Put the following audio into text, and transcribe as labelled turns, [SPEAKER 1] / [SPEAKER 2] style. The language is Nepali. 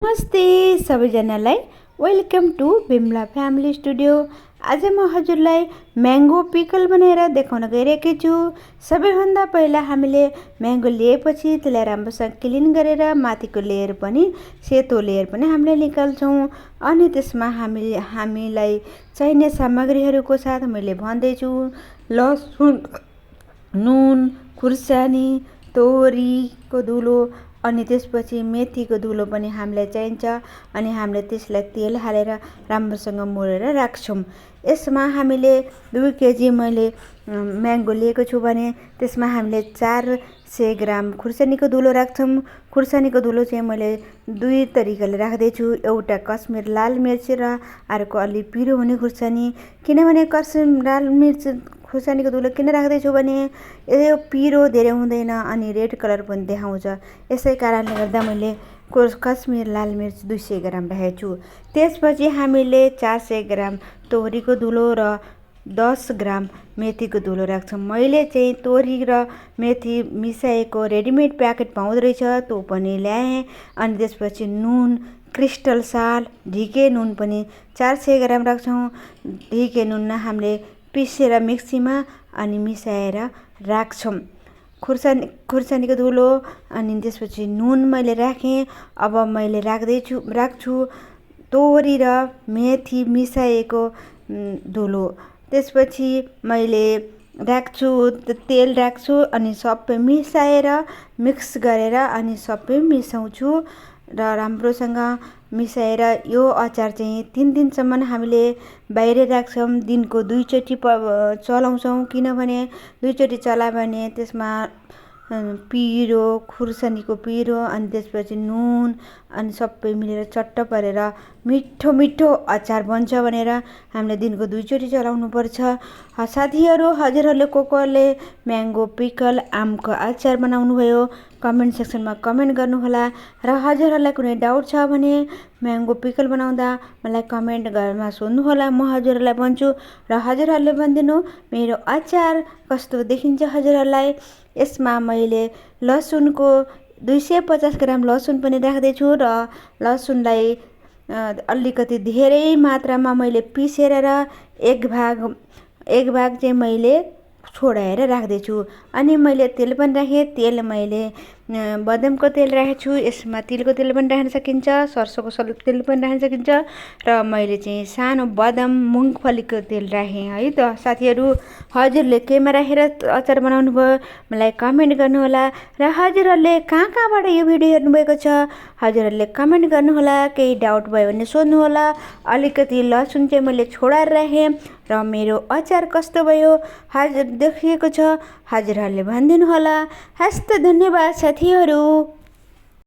[SPEAKER 1] नमस्ते सबैजनालाई welcome to Bimala family studio. आज म हजुरलाई म्याङ्गो पिकल बनाएर देखाउन गइरहेकी छु। सबैभन्दा पहिला हामीले म्याङ्गो लिएपछि त्यसलाई राम्रोसँग क्लिन गरेर माथिको लेयर पनि सेतो लेयर पनि हामीले निकाल्छौँ। अनि त्यसमा हामीलाई चाहिने सामग्रीहरूको साथ मैले भन्दैछु लसुन, नुन, खुर्सानी, तोरीको धुलो अनि त्यसपछि मेथीको धुलो पनि हामीलाई चाहिन्छ। अनि हामीले त्यसलाई तेल हालेर राम्रोसँग मोलेर राख्छौँ। यसमा हामीले 2 केजी मैले म्याङ्गो लिएको छु भने त्यसमा हामीले 400 ग्राम खुर्सानीको धुलो राख्छौँ। खुर्सानीको धुलो चाहिँ मैले 2 तरिकाले राख्दैछु, एउटा कश्मीर लाल मिर्च र अर्को अलि पिरो हुने खुर्सानी। किनभने कश्मीर लाल मिर्च खुर्सानीको धुलो किन राख्दैछु भने यो पिरो धेरै हुँदैन अनि रेड कलर पनि देखाउँछ। यसै कारणले गर्दा मैले कश्मीर लाल मिर्च 200 ग्राम राखेको छु। त्यसपछि हामीले 400 ग्राम तोरीको धुलो र 10 ग्राम मेथीको धुलो राख्छौँ। मैले चाहिँ तोरी र मेथी मिसाएको रेडिमेड प्याकेट पाउँदो रहेछ, त्यो पनि ल्याएँ। अनि त्यसपछि नुन, क्रिस्टल साल्ट, ढिके नुन पनि 400 ग्राम राख्छौँ। ढिके नुन हामीले पिसेर मिक्सीमा अनि मिसाएर राख्छौँ। खुर्सानीको धुलो अनि त्यसपछि नुन मैले राखेँ। अब मैले राख्छु तोरी र मेथी मिसाएको धुलो। त्यसपछि मैले तेल राख्छु अनि सबै मिसाएर मिक्स गरेर अनि सबै मिसाउँछु र राम्रोसँग मिसाएर यो अचार चाहिँ 3 दिनसम्म हामीले बाहिर राख्छौँ। दिनको 2 चोटि चलाउँछौँ, किनभने 2 चोटि चलायो भने त्यसमा पिरो, खुर्सानीको पिरो अनि त्यसपछि नुन अनि सबै मिलेर चट्ट परेर मिठो मिठो अचार बन्छ भनेर हामीले दिनको 2 चोटि चलाउनु पर्छ। साथीहरू, हजुरहरूले कसले म्याङ्गो पिकल आमको अचार बनाउनु भयो कमेन्ट सेक्सनमा कमेन्ट गर्नुहोला। र हजुरहरूलाई कुनै डाउट छ भने म्याङ्गो पिकल बनाउँदा मलाई कमेन्ट गरेर सोध्नुहोला, म हजुरहरूलाई भन्छु। र हजुरहरूले भनिदिनु मेरो अचार कस्तो देखिन्छ हजुरहरूलाई। यसमा मैले लसुनको 250 ग्राम लसुन पनि राख्दैछु र लसुनलाई अलिकति धेरै मात्रामा मैले पिसेर र एक भाग चाहिँ मैले छोडाएर राख्दैछु। अनि मैले तेल पनि राखेँ। तेल मैले बदामको तेल राखेको छु। यसमा तिलको तेल पनि राख्न सकिन्छ, सर्सोको तेल पनि राख्न सकिन्छ र मैले चाहिँ सानो बदाम मुङफलीको तेल राखेँ है त। साथीहरू, हजुरले केमा राखेर अचार बनाउनु भयो मलाई कमेन्ट गर्नुहोला। र हजुरहरूले कहाँबाट यो भिडियो हेर्नुभएको छ हजुरहरूले कमेन्ट गर्नुहोला। केही डाउट भयो भने सोध्नुहोला। अलिकति लसुन चाहिँ मैले छोडाएर राखेँ र मेरो अचार कस्तो भयो हजुर देखिएको छ हजुरहरूले भनिदिनु होला। हस्त धन्यवाद साथीहरू।